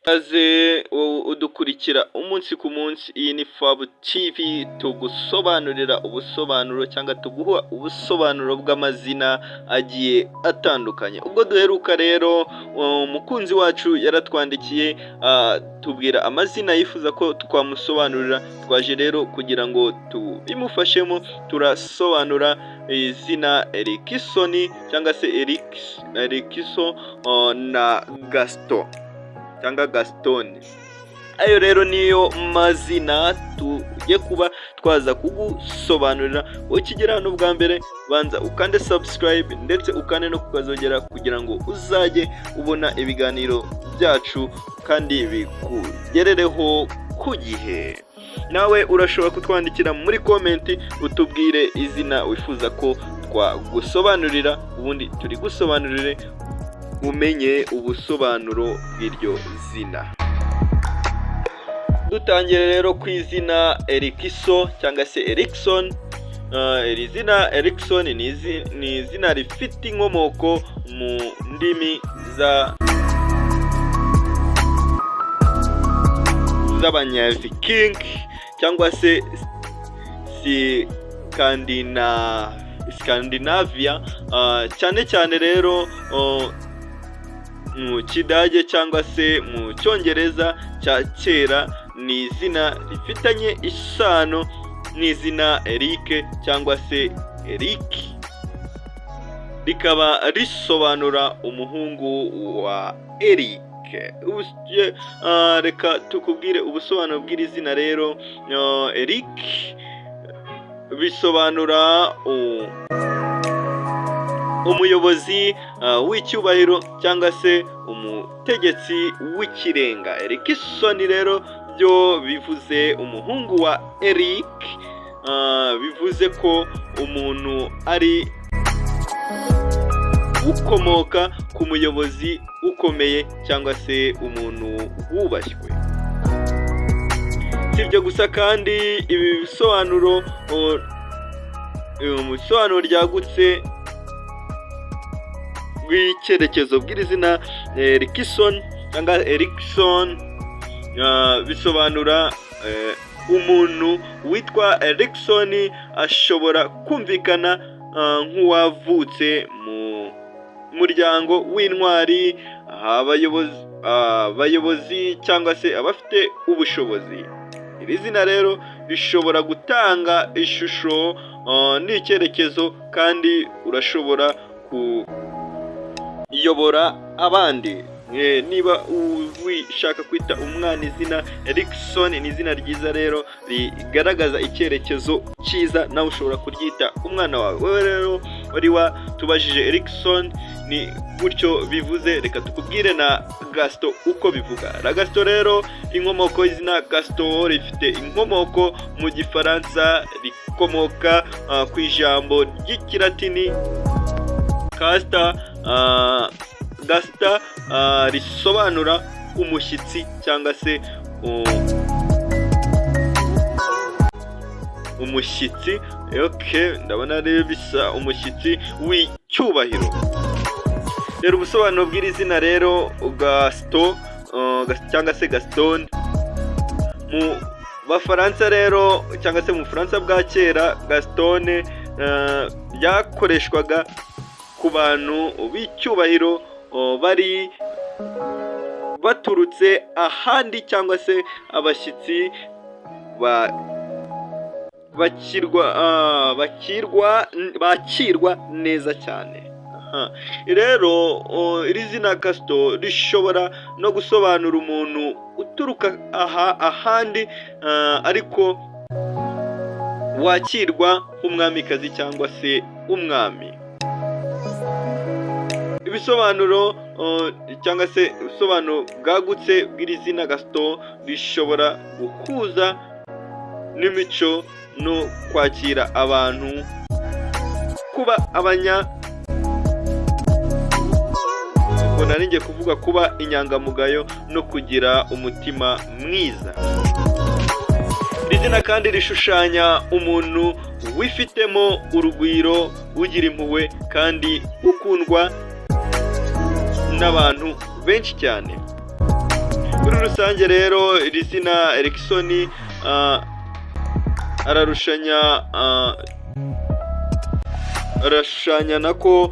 Ikaze wowe udukurikira umunsi ku munsi, iyi ni Fabu TV, tugusobanurira ubusobanuro cyangwa tuguha ubusobanuro bw'amazina agiye atandukanye. Ubwo duheruka rero, umukunzi wacu yaratwandikiye tubwira amazina yifuza ko twamusobanurira. Twaje rero kugira ngo tubimufashemo, turasobanura izina Erikisoni cyangwa se Erikiso na Gaston cyangwa Gaston. Ayo rero niyo mazina tugiye kuba twaza kugusobanurira. Ukigera hano bwa mbere, banza ukande subscribe ndetse ukande no kukazogera kugira ngo uzajye ubona ibiganiro byacu kandi bikugerereho ku gihe. Nawe urashobora kutwandikira muri comment, utubwire izina wifuza ko twagusobanurira, ubundi turigusobanurire umenye ubusobanuro bw'iryo zina. Dutangire rero ku izina Erikiso cyangwa se Erikson. Iri zina Erikson ni izina rifite inkomoko mu ndimi z'Abanyaviking cyangwa se Scandinavia, cyane cyane rero mu Kidage cyangwa se mu Cyongereza cya kera. Ni izina rifitanye isano n'izina Eric cyangwa se Eric, rikaba risobanura umuhungu wa Eric. Reka tukubwire ubusobanuro bw'iri zina rero. Eric bisobanura umuyobozi w'icyubahiro cyangwa se umutegetsi w'ikirenga. Erikson rero byo bivuze umuhungu wa Eric, bivuze ko umuntu ari ukomoka ku muyobozi ukomeye cyangwa se umuntu wubashywe. Si ibyo gusa kandi, ibi bisobanuro mu bisobanuro ryagutse bw'icyerekezo bw'iri zina Erikson cyangwa Erikson, bisobanura umuntu witwa Erikson ashobora kumvikana nk'uwavutse mu muryango w'intwari, abayobozi cyangwa se abafite ubushobozi. Iri zina rero rishobora gutanga ishusho n'icyerekezo, kandi urashobora kuyobora abandi. Niba wishaka kwita umwana izina Erikson, ni izina ryiza rero rigaragaza icyerekezo cyiza, nawe ushobora kuryita umwana wawe. Wowe rero wari watubajije Erikson, ni gutyo bivuze. Reka tukubwire na Gaston uko bivuga. Na Gaston rero, inkomoko y'izina Gaston rifite inkomoko mu Gifaransa, rikomoka ku ijambo ry'Ikilatini casta, gasta, risobanura umushyitsi cyangwa se umushyitsi. Okay, ndabona ari bisa umushyitsi w'icyubahiro. Rero ubusobanuro bw'iri zina rero Gaston cyangwa se Gaston, mu Bafaransa rero cyangwa se mu Bufaransa bwa kera, Gaston ryakoreshwaga ku bantu b'icyubahiro bari baturutse ahandi cyangwa se abashyitsi bakirwa bakirwa bakirwa neza cyane. Rero iri zina Gaston rishobora no gusobanura umuntu uturuka aha ahandi ariko wakirwa nk'umwamikazi cyangwa se umwami. Ibisobanuro cyangwa se ubusobanuro bwagutse bw'iri zina Gaston rishobora guhuza n'imico no kwakira abantu, kuba abanya ubwo nari ngiye kuvuga kuba inyangamugayo no kugira umutima mwiza. Iri zina kandi rishushanya umuntu wifitemo urugwiro, ugira impuhwe kandi ukundwa n'abantu benshi cyane. Muri rusange rero, iri zina Erikson ararushanya arashushanya nako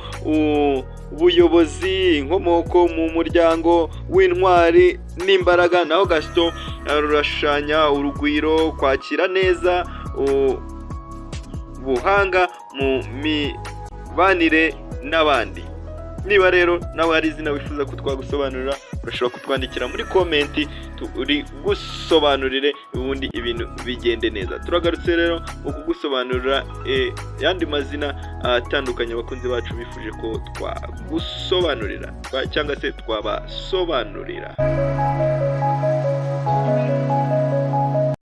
ubuyobozi, inkomoko mu muryango w'intwari n'imbaraga, naho Gaston rurashushanya urugwiro, kwakira neza, ubuhanga mu mibanire n'abandi. Niba rero nawe hari izina wifuza ko twagusobanurira, urashobora kutwandikira muri comment turi gusobanurire, ubundi ibintu bigende neza. Turagarutse rero mu kugusobanurira yandi mazina atandukanye abakunzi bacu bifuje ko twagusobanurira cyangwa se twabasobanurira.